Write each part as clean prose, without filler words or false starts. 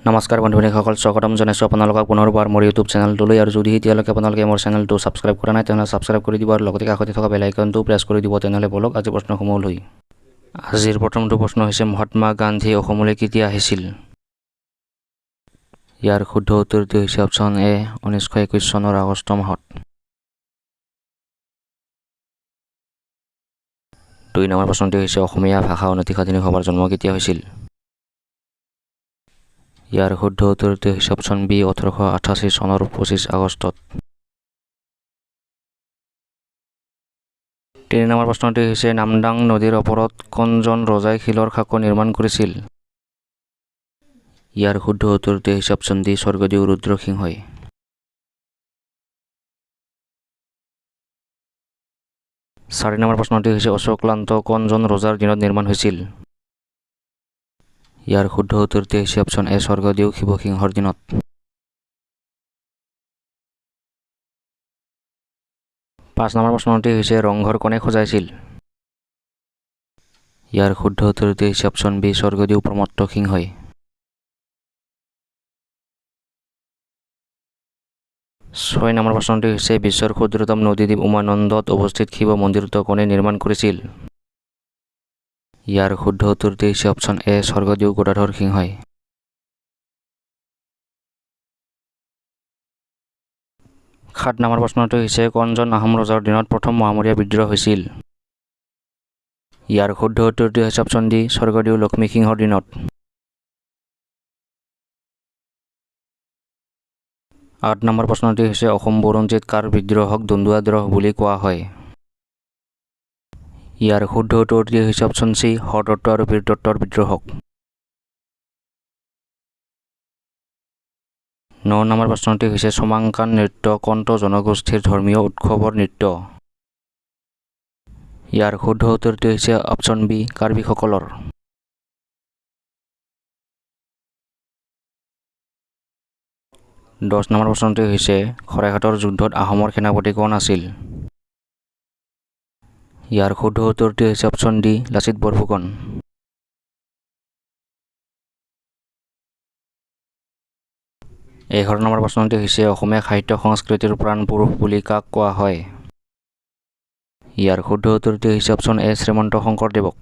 নমস্কাৰ বন্ধু বান্ধৱীসকল, স্বাগতম জনাইছোঁ আপোনালোকক পুনৰবাৰ মোৰ ইউটিউব চেনেলটোলৈ। আৰু যদি এতিয়ালৈকে আপোনালোকে মোৰ চেনেলটো ছাবস্ক্ৰাইব কৰা নাই, তেনেহ'লে ছাবস্ক্ৰাইব কৰি দিব আৰু লগতে কাষতে থকা বেল আইকনটো প্ৰেছ কৰি দিব। তেনেহ'লে ব'লক আজি প্ৰশ্নসমূহ লৈ। আজিৰ প্ৰথমটো প্ৰশ্ন হৈছে, মহাত্মা গান্ধী অসমলৈ কেতিয়া আহিছিল? ইয়াৰ শুদ্ধ উত্তৰটো হৈছে অপশ্যন এ, 1921 চনৰ আগষ্ট মাহত। দুই নম্বৰ প্ৰশ্নটো হৈছে, অসমীয়া ভাষা উন্নতি সাধনী সভাৰ জন্ম কেতিয়া হৈছিল? ইয়াৰ শুদ্ধ উত্তৰটো হৈছে অপশ্যন বি, 1888 চনৰ 25 আগষ্টত। তিনি নম্বৰ প্ৰশ্নটো হৈছে, নামদাং নদীৰ ওপৰত কোনজন ৰজাই শিলৰ সাঁকো নিৰ্মাণ কৰিছিল? ইয়াৰ শুদ্ধ উত্তৰটো হৈছে অপশ্যন ডি, স্বৰ্গদেউ ৰুদ্ৰসিংহই। চাৰি নম্বৰ প্ৰশ্নটো হৈছে, অশ্বক্লান্ত কোনজন ৰজাৰ দিনত নিৰ্মাণ হৈছিল? ইয়াৰ শুদ্ধ উত্তৰটো হৈছে অপশ্যন এ, স্বৰ্গদেউ শিৱসিংহৰ দিনত। পাঁচ নম্বৰ প্ৰশ্নটো হৈছে, ৰংঘৰ কোনে সজাইছিল? ইয়াৰ শুদ্ধ উত্তৰটো হৈছে অপশ্যন বি, স্বৰ্গদেউ প্ৰমত্ত সিংহই। ছয় নম্বৰ প্ৰশ্নটো হৈছে, বিশ্বৰ ক্ষুদ্ৰতম নদীদ্বীপ উমানন্দত অৱস্থিত শিৱ মন্দিৰটো কোনে নিৰ্মাণ কৰিছিল? ইয়াৰ শুদ্ধ উত্তৰটো হৈছে অপশ্যন এ, স্বৰ্গদেউ গদাধৰ সিংহই। সাত নম্বৰ প্ৰশ্নটো হৈছে, কোনজন আহোম ৰজাৰ দিনত প্ৰথম মোৱামৰীয়া বিদ্ৰোহ হৈছিল? ইয়াৰ শুদ্ধ উত্তৰটো হৈছে অপশ্যন ডি, স্বৰ্গদেউ লক্ষ্মী সিংহৰ দিনত। আঠ নম্বৰ প্ৰশ্নটো হৈছে, অসম বুৰঞ্জীত কাৰ বিদ্ৰোহক দন্দুৱা দ্ৰোহ বুলি কোৱা হয়? ইয়াৰ শুদ্ধ উত্তৰটি হৈছে অপশ্যন চি, হৰদত্ত আৰু বীৰদত্তৰ বিদ্ৰোহক। ন নম্বৰ প্ৰশ্নটি হৈছে, চমাংকান নৃত্য কোনটো জনগোষ্ঠীৰ ধৰ্মীয় উৎসৱৰ নৃত্য? ইয়াৰ শুদ্ধ উত্তৰটি হৈছে অপশ্যন বি, কাৰ্বিসকলৰ। 10 নম্বৰ প্ৰশ্নটি হৈছে, শৰাইঘাটৰ যুদ্ধত আহোমৰ সেনাপতি কোন আছিল? ইয়াৰ শুদ্ধ উত্তৰটি হৈছে অপশ্যন ডি, লাচিত বৰফুকন। 11 নম্বৰ প্ৰশ্নটি হৈছে, অসমীয়া সাহিত্য সংস্কৃতিৰ প্ৰাণপুৰুষ বুলি কাক কোৱা হয়? ইয়াৰ শুদ্ধ উত্তৰটি হৈছে অপশ্যন এ, শ্ৰীমন্ত শংকৰদেৱক।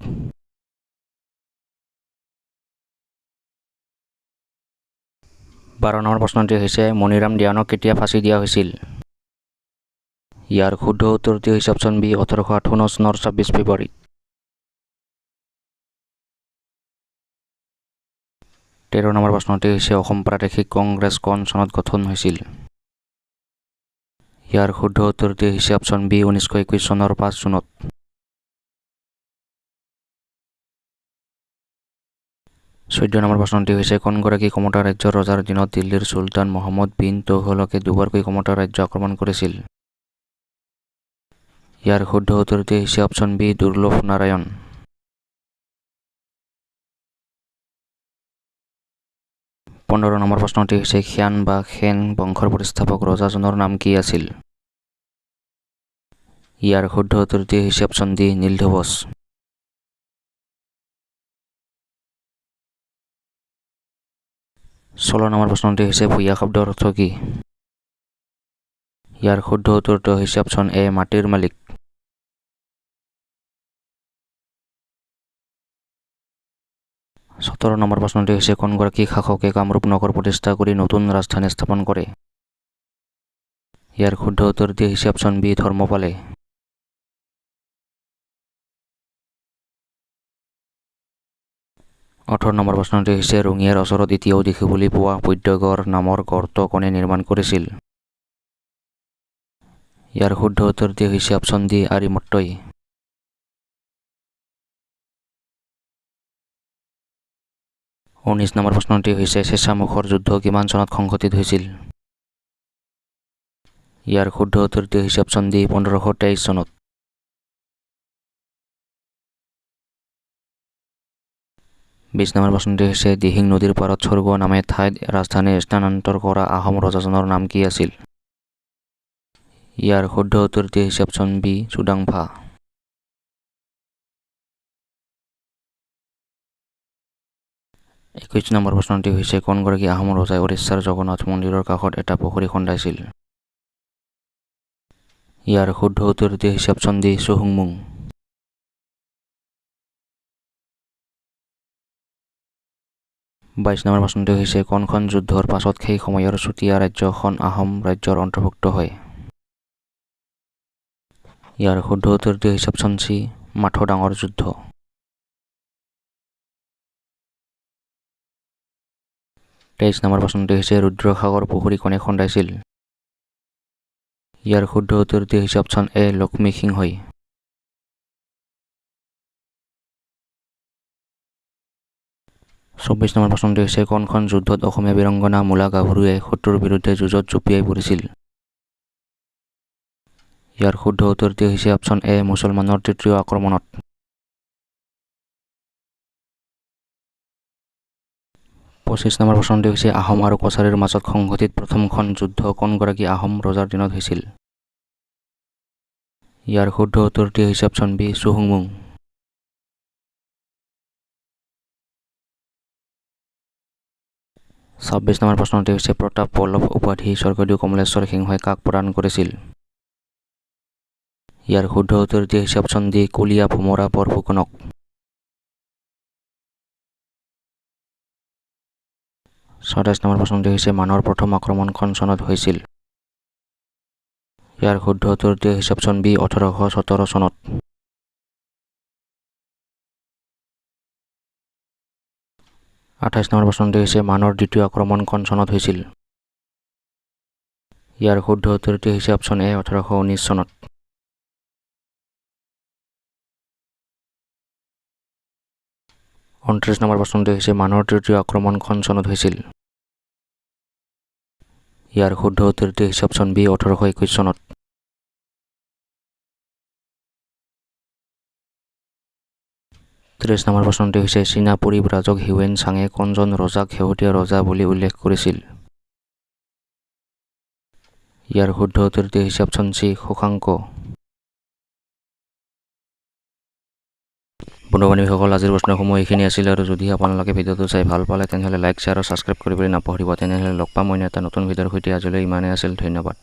12 নম্বৰ প্ৰশ্নটি হৈছে, মণিৰাম দেৱানক কেতিয়া ফাঁচি দিয়া হৈছিল? ইয়াৰ শুদ্ধ উত্তৰটি হৈছে অপশ্যন বি, 1858 চনৰ 26 ফেব্ৰুৱাৰীত। 13 নম্বৰ প্ৰশ্নটি হৈছে, অসম প্ৰাদেশিক কংগ্ৰেছ কোন চনত গঠন হৈছিল? ইয়াৰ শুদ্ধ উত্তৰটি হৈছে অপশ্যন বি, 1921 চনৰ 5 জুনত। 14 নম্বৰ প্ৰশ্নটি হৈছে, কোনগৰাকী কমতা ৰাজ্যৰ ৰজাৰ দিনত দিল্লীৰ চুলতান মহম্মদ বিন তুঘলকে দুবাৰকৈ কমতা ৰাজ্য আক্ৰমণ কৰিছিল? ইয়াৰ শুদ্ধ উত্তৰটি হৈছে অপশ্যন বি, দুৰ্লভ নাৰায়ণ। 15 নম্বৰ প্ৰশ্নটি হৈছে, খিয়ান বা খেন বংশৰ প্ৰতিষ্ঠাপক ৰজাজনৰ নাম কি আছিল? ইয়াৰ শুদ্ধ উত্তৰটি হৈছে অপশ্যন ডি, নীলধ্বজ। 16 নম্বৰ প্ৰশ্নটি হৈছে, ভূঞা শব্দৰ অৰ্থ কি? ইয়াৰ শুদ্ধ উত্তৰটো হৈছে অপশ্যন এ, মাটিৰ মালিক। 17 নম্বৰ প্ৰশ্নটি হৈছে, কোনগৰাকী শাসকে কামৰূপ নগৰ প্ৰতিষ্ঠা কৰি নতুন ৰাজধানী স্থাপন কৰে? ইয়াৰ শুদ্ধ উত্তৰটি হৈছে অপশ্যন বি, ধৰ্মপালে। 18 নম্বৰ প্ৰশ্নটি হৈছে, ৰঙিয়াৰ ওচৰত এতিয়াও দেখিবলৈ পোৱা বৈদ্যগড় নামৰ গড়টো কোনে নিৰ্মাণ কৰিছিল? ইয়াৰ শুদ্ধ উত্তৰটি হৈছে অপশ্যন ডি, আৰিমত্তই। 19 নম্বৰ প্ৰশ্নটি হৈছে, চেঁচামুখৰ যুদ্ধ কিমান চনত সংঘটিত হৈছিল? ইয়াৰ শুদ্ধ উত্তৰটি হৈছে অপশ্যন ডি, 1523 চনত। 20 নম্বৰ প্ৰশ্নটি হৈছে, দিহিং নদীৰ পাৰত স্বৰ্গ নামে ঠাইত ৰাজধানী স্থানান্তৰ কৰা আহোম ৰজাজনৰ নাম কি আছিল? ইয়াৰ শুদ্ধ উত্তৰটি হৈছে অপশ্যন বি, চুডাংফা। 21 নম্বৰ প্ৰশ্নটি হৈছে কোনগৰাকী আহোম ৰজাই উৰিষ্যাৰ জগন্নাথ মন্দিৰৰ কাষত এটা পুখুৰী খন্দাইছিল? ইয়াৰ শুদ্ধ উত্তৰটি হৈছে অপশ্যন ডি চুহুংমুং। 22 নম্বৰ প্ৰশ্নটি হৈছে কোনখন যুদ্ধৰ পাছত সেই সময়ৰ চুতীয়া ৰাজ্যখন আহোম ৰাজ্যৰ অন্তৰ্ভুক্ত হয়? ইয়াৰ শুদ্ধ উত্তৰটি হৈছে অপশ্যন চি মাথোদাঙৰ যুদ্ধ। 23 নম্বৰ প্ৰশ্নটি হৈছে ৰুদ্ৰসাগৰ পুখুৰী কোনে খন্দাইছিল? ইয়াৰ শুদ্ধ উত্তৰটি হৈছে অপশ্যন এ লক্ষ্মী সিংহই। 24 নম্বৰ প্ৰশ্নটি হৈছে কোনখন যুদ্ধত অসমীয়া বীৰাংগনা মূলা গাভৰুৱে শত্ৰুৰ বিৰুদ্ধে যুঁজত জঁপিয়াই পৰিছিল? ইয়াৰ শুদ্ধ উত্তৰটি হৈছে অপশ্যন এ মুছলমানৰ তৃতীয় আক্ৰমণত। 25 নম্বৰ প্ৰশ্নটি হৈছে আহোম আৰু কছাৰীৰ মাজত সংঘটিত প্ৰথমখন যুদ্ধ কোনগৰাকী আহোম ৰজাৰ দিনত হৈছিল? ইয়াৰ শুদ্ধ উত্তৰটি হৈছে অপশ্যন বি চুহুংমুং। 26 নম্বৰ প্ৰশ্নটি হৈছে প্ৰতাপ বল্লভ উপাধি স্বৰ্গদেউ কমলেশ্বৰ সিংহই কাক প্ৰদান কৰিছিল? ইয়াৰ শুদ্ধ উত্তৰটি হৈছে অপশ্যন ডি কলীয়া ভোমোৰা বৰফুকনক। 27 নম্বৰ প্ৰশ্নটি হৈছে মানৰ প্ৰথম আক্ৰমণ কোন চনত হৈছিল? ইয়াৰ শুদ্ধ উত্তৰটি হৈছে অপশ্যন বি 1817 চনত। 28 নম্বৰ প্ৰশ্নটি হৈছে মানৰ দ্বিতীয় আক্ৰমণ কোন চনত হৈছিল? ইয়াৰ শুদ্ধ উত্তৰটি হৈছে অপশ্যন এ 1819 চনত। 29 নম্বৰ প্ৰশ্নটি হৈছে মানৰ তৃতীয় আক্ৰমণ কোন চনত হৈছিল? ইয়াৰ শুদ্ধ উত্তৰটি হৈছে অপশ্যন বি 1821 চনত। 30 নম্বৰ প্ৰশ্নটি হৈছে চীনা পৰিব্ৰাজক হিউৱেন চাঙে কোনজন ৰজাক শেহতীয়া ৰজা বুলি উল্লেখ কৰিছিল? ইয়াৰ শুদ্ধ উত্তৰটি হৈছে অপশ্যন চি শশাংক। বন্ধু বান্ধৱীসকল, আজিৰ প্ৰশ্নসমূহ এইখিনি আছিল আৰু যদি আপোনালোকে ভিডিঅ'টো চাই ভাল পালে তেনেহ'লে লাইক, শ্বেয়াৰ আৰু ছাবস্ক্ৰাইব কৰিবলৈ নাপাহৰিব। তেনেহ'লে লগ পাম অন্য এটা নতুন ভিডিঅ'ৰ সৈতে। আজিলৈ ইমানেই আছিল, ধন্যবাদ।